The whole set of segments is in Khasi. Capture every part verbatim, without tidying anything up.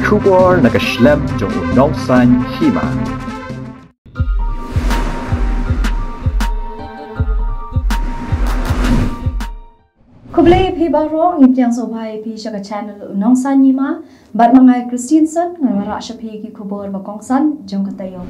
Khubor na ka shlem jong u Nongsaiñ Hima. Khublei ïa phi baroh, ngi pdiang sngewbha ïa phi sha ka channel u Nongsaiñ Hima. Bad ma nga Christensen, nga wanrah sha phi ki khubor ba kongsan jong ka taïew.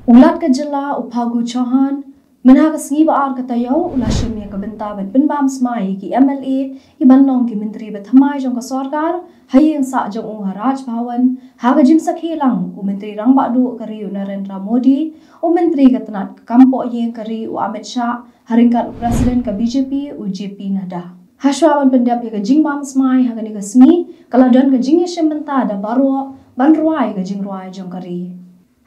U Lat ka jylla u Phagu Chauhan, mynha ka sngi ba ar ka taïew u la shim ïa ka bynta ban pynbam smai ïa ki M L A, ïa ban long ki myntri ba thymmai jong ka sorkar, ha ïing sah jong u ha Raj Bhavan, ha ka jingsakhi lang u Myntri Rangbah Duh ka ri u Narendra Modi, u Myntri ka tnat ka kam poh ïing ka ri u Amit Shah, ha ryngkat u President ka B J P u J P Nadda. Hashwa ban pyndep ïa ka jingbam smai ha kane ka sngi, ka la don ka jingïashim bynta da baroh ban rwai ka jingrwai jong ka ri.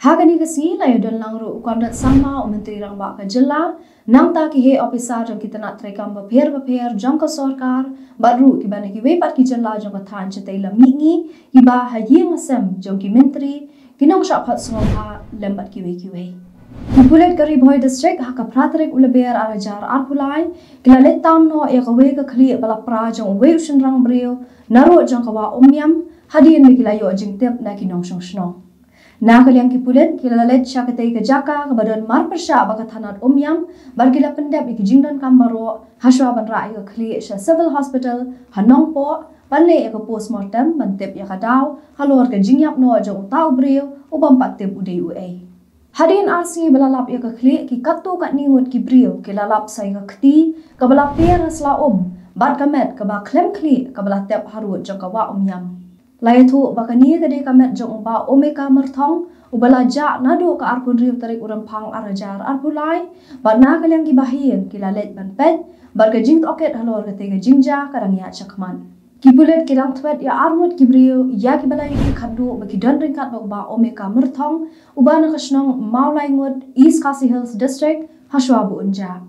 Ha kane ka sngi la ïadon lang ruh u Conrad Sangma u Myntri Rangbah ka jylla, nangta ki heh ophisar jong ki tnat treikam bapher bapher jong ka sorkar, bad ruh kiba na kiwei pat ki jylla jong ka thaiñ shatei lam mihngi, kiba ha ïing ha sem jong ki myntri, ki nongshah phah sngewbha lem bad kiwei kiwei. Ki pulit ka Ri Bhoi District ha ka phra tarik u Lber ar hajar arphew lai, ki la leit tam noh ïa kawei ka khlieh ba la pra jong uwei u shynrang briew, na rud jong ka wah Umiam, hadien ba ki la ïoh jingtip na ki nongshong shnong. Na ka liang ki pulit, ki la leit sha katei ka jaka kaba don marpyrshah bad ka thanat Umiam, bad ki la pyndep ïa ki jingdonkam baroh, hashwa ban rah ïa ka khlieh sha Civil Hospital ha Nongpoh, ban leh ïa ka postmortem ban tip ïa ka daw halor ka jingïap noh jong uta u briew, u bym pat tip u dei uei. Hadien ar sngi ba la lap ïa ka khlieh, ki katto katne ngut ki briew ki la lap sa ïa ka kti kaba la per ha sla um, bad ka met kaba khlem khlieh kaba la tep ha rud jong ka wah Umiam. La ïathuh ba kane ka dei ka met jong u Bah Omeka Myrthong, uba la jah naduh ka arphew hynriew tarik u Rymphang ar hajar arphew lai, bad na ka liang ki bahaïing ki la leit ban peit, bad ka jingtohkit halor katei ka jingjia ka dang ïaid shakhmat. Ki pulit ki dang thwet ïa arngut ki briew, ïa kiba la ïohi khatduh ba ki don ryngkat bad u Bah Omeka Myrthong, uba na ka shnong Mawlaingut, East Khasi Hills District, hashwa ba un jah.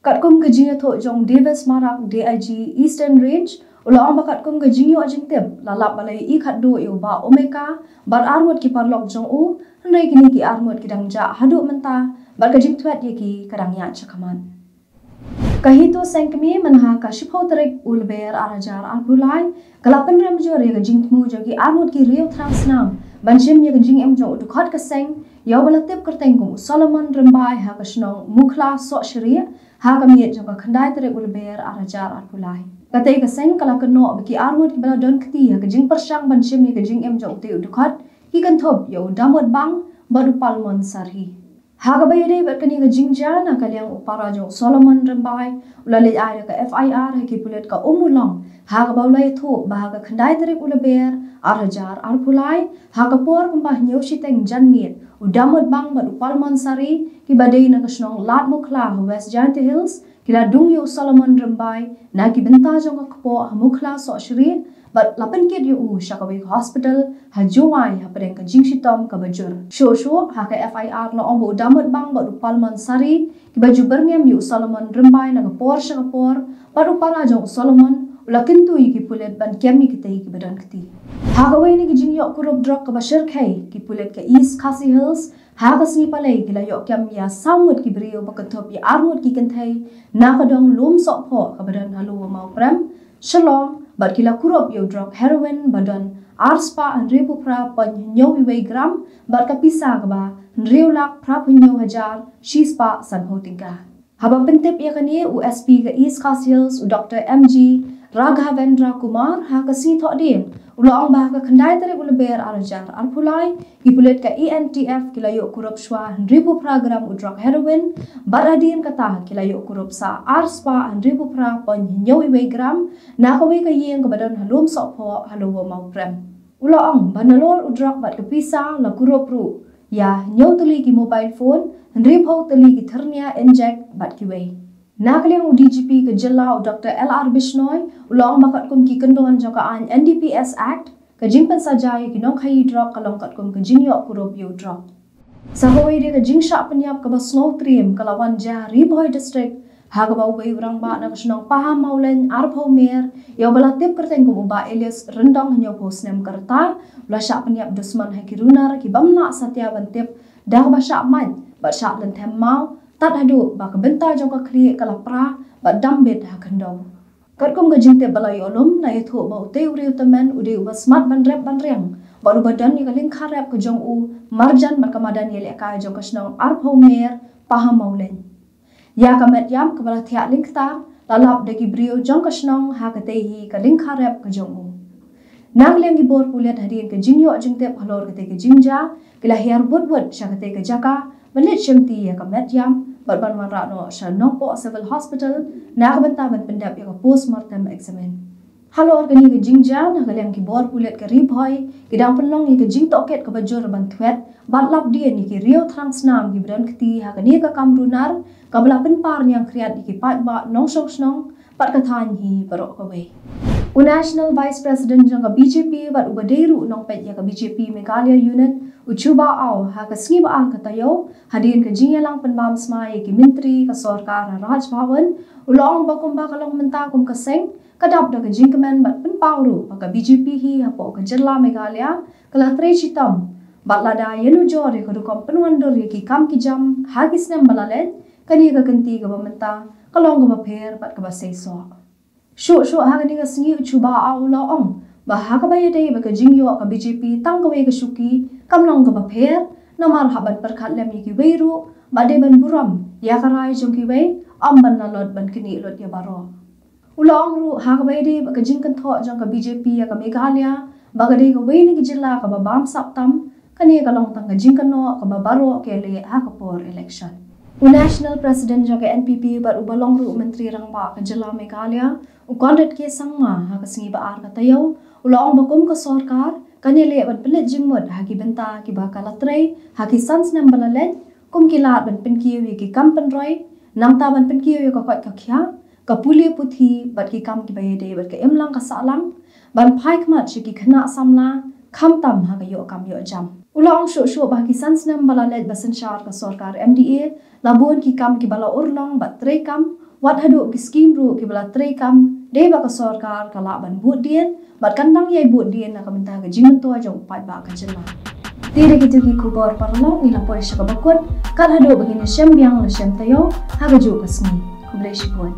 Katkum ka jingïathuh jong u Davis Marak, D I G Eastern Range, u la ong ba katkum ka jingïoh jingtip, la lap ba la ïohi khatduh ïa u Bah Omeka bad arngut ki paralok jong u, hynrei kine ki arngut ki dang jah haduh mynta, bad ka jingthwet ïa ki ka dang ïaid shakhmat. Ka HITO Sengkmie mynha ka shiphew tarik u Lber ar hajar arphew lai, ka la pynrem jur ïa ka jingthmu jong ki arngut ki riew thrang snam ban shim ïa ka jingim jong u dkhot ka seng, ïa uba la tip kyrteng kum u Solomon Rymbai ha ka shnong Mukhla Sohshrieh, ha ka miet jong ka khyndai tarik u Lber ar hajar arphew lai. Katei ka seng ka la kynnoh ba ki arngut kiba la don kti ha ka jingpyrshang ban shim ïa ka jingim jong utei u dkhot, ki kynthup ïa u Damut Bang bad u Palmon Sarhi. Ha kaba ïadei bad kane ka jingjia, na ka liang u para jong u Solomon Rymbai, u la leit ai da ka F I R ha ki pulit ka Ummulong, ha kaba u la ïathuh ba ha ka khyndai tarik u Lber ar hajar arphew lai, ha ka por kumba hynñiew shiteng janmiet, u Damut Bang bad u Palmon Sarhi, kiba dei na ka shnong Ladmukhla ha West Jaintia Hills, ki la dung ïa u Solomon Rymbai na ki bynta jong ka kpoh ha Mukhla Sohshrieh, bad la pynkit ïa u sha kawei ka hospital ha Jowai hapdeng ka jingshitom kaba jur. Shuh shuh ha ka F I R la ong ba u Damut Bang bad u Palmon Sarhi, kiba ju byrngem ïa u Solomon Rymbai na ka por sha ka por, bad u para jong u Solomon u la kyntu ïa ki pulit ban kem ïa kitei kiba don kti. Ha kawei na ki jingïoh kurup drok kaba shyrkhei, ki pulit ka East Khasi Hills, ha ka sngi Palei ki la ïoh kem ïa saw ngut ki briew ba kynthup ïa arngut ki kynthei na ka dong Lumsohphoh kaba don ha Lower Mawprem, Shillong, bad ki la kurup ïa u drok heroin ba don ar spah hynriewphew phra point hynñiew wei gram, bad ka pisa kaba hynriew lak phraphew hynñiew hajar shi spah sanphew tyngka. Haba pyntip ïa kane, u S P ka East Khasi Hills, u Doctor M G Raghavendra Kumar, ha ka sngi Thohdieng, u la ong ba ha ka khyndai tarik u Lber ar hajar arphew lai, ki pulit ka E N T F ki la ïoh kurup shuwa hynriewphew phra gram u drok heroin, bad hadien kata ki la ïoh kurup sa ar spah hynriewphew phra point hynñiew wei gram, na kawei ka ïing kaba don ha Lumsohphoh ha Lower Mawprem. U la ong ba nalor u drok bad ka pisa la kurup ruh ïa hynñiew tylli ki mobile phone, hynriewphew tylli ki thyrnia injek bad kiwei. Na ka liang u D G P ka jylla u Doctor L R Bishnoi, u la ong ba katkum ki kyndon jong ka aiñ N D P S Act, ka jingpynsaja ïa ki nongkhaïi drok ka long katkum ka jingïoh kurup ïa u drok. Sa kawei de ka jingshah pynïap kaba sngewtriem ka la wan jia ha Ri Bhoi District, ha kaba uwei u rangbah na ka shnong Paha Mawlein arphew mer, ïa uba la tip kyrteng kum u Bah Elias Ryndong hynñiewphew snem ka rta, u la shah pynïap dusmon ha ki runar ki bym lah satia ban tip, da kaba shah mait bad shah lynthem maw, tad haduh ba ka bynta jong ka khlieh ka la pra bad dam bit ha khyndew. Katkum ka jingtip ba la ïoh lum, la ïathuh ba utei u riewtymmen u dei uba smat ban rep ban riang, bad uba don ïa ka lyngkha rep ka jong u marjan bad ka madan ïalehkai jong ka shnong Arphew Mer, Pahammawlein. Ïa ka met ïam kaba la thiah lyngktar la lap da ki briew jong ka shnong ha katei hi ka lyngkha rep ka jong u. Na ka liang ki bor pulit, hadien ka jingïoh jingtip halor katei ka jingjia, ki la hiar bud bud sha katei ka jaka ban leit shimti ïa ka met ïam bad ban wanrah noh sha Nongpoh Civil Hospital na ka bynta ban pyndep ïa ka postmortem examine. Halor kane ka jingjia, na ka liang ki bor pulit ka Ri Bhoi ki dang pynlong ïa ka jingtohkit kaba jur ban thwet bad lap dien ïa ki riew thrang snam kiba don kti ha kane ka kam runar kaba la pynpar ñiangkhriat ïa ki paidbah nongshong shnong bad ka thaiñ hi baroh kawei. U National Vice President jong ka B J P bad uba dei ruh u nongpeit ïa ka B J P Meghalaya Unit, u Chuba Aung, ha ka sngi ba ar ka taïew, hadien ka jingïalang pynbam smai ïa ki myntri ka sorkar ha Raj Bhavan, u la ong ba kumba ka long mynta kum ka seng, ka dap da ka jingkmen bad pynpaw ruh ba ka B J P hi hapoh ka jylla Meghalaya ka la trei shitom bad lada ïanujor ïa ka rukom pynwandur ïa ki kam ki jam ha ki snem ba la leit, kane ka kynti kaba mynta ka long kaba pher bad kaba seisoh. Shuh shuh ha kane ka sngi, u Chuba Aung u la ong ba ha kaba ïadei bad ka jingïoh ka B J P tang kawei ka shuki kam long kaba pher, namar hap ban pyrkhat lem ïa kiwei ruh bad dei ban burom ïa ka rai jong kiwei, ym ban lalot ban knieh lut ïa baroh. U la ong ruh ha kaba ïadei bad ka jingkynthoh jong ka B J P ïa ka Meghalaya ba ka dei kawei na ki jylla kaba bamsap tam, kane ka long tang ka jingkynnoh kaba baroh ki leh ha ka por election. U National President jong ka N P P bad uba long ruh u Myntri Rangbah ka jylla Meghalaya, u Conrad K Sangma, ha ka sngi ba ar ka taïew u la ong ba kum ka sorkar kan ïaleh ban pynleit jingmut ha ki bynta kiba ka la trei ha ki san snem ba la leit, kum ki lad ban pynkiew ïa ki kam pynroi, nangta ban pynkiew ïa ka koit ka khiah, ka pule puthi bad ki kam kiba ïadei bad ka imlang ka sahlang, ban phai khmat sha ki khynnah samla khamtam ha ka ïoh kam ïoh jam. U la ong shuh shuh ba ha ki san snem ba la leit ba synshar ka sorkar M D A, la bun ki kam kiba la urlong bad treikam, wat haduh ki skim ruh kiba la treikam dei ba ka sorkar ka lah ban bud dien bad kan dang ïai bud dien na ka bynta ka jingmyntoi jong u paidbah ka jylla. Te da kito ki khubor paralok ngi la poi sha kaba kut, kat haduh ba ngin ïashem biang la shem taïew ha kajuh ka sngi. Khublei shibun.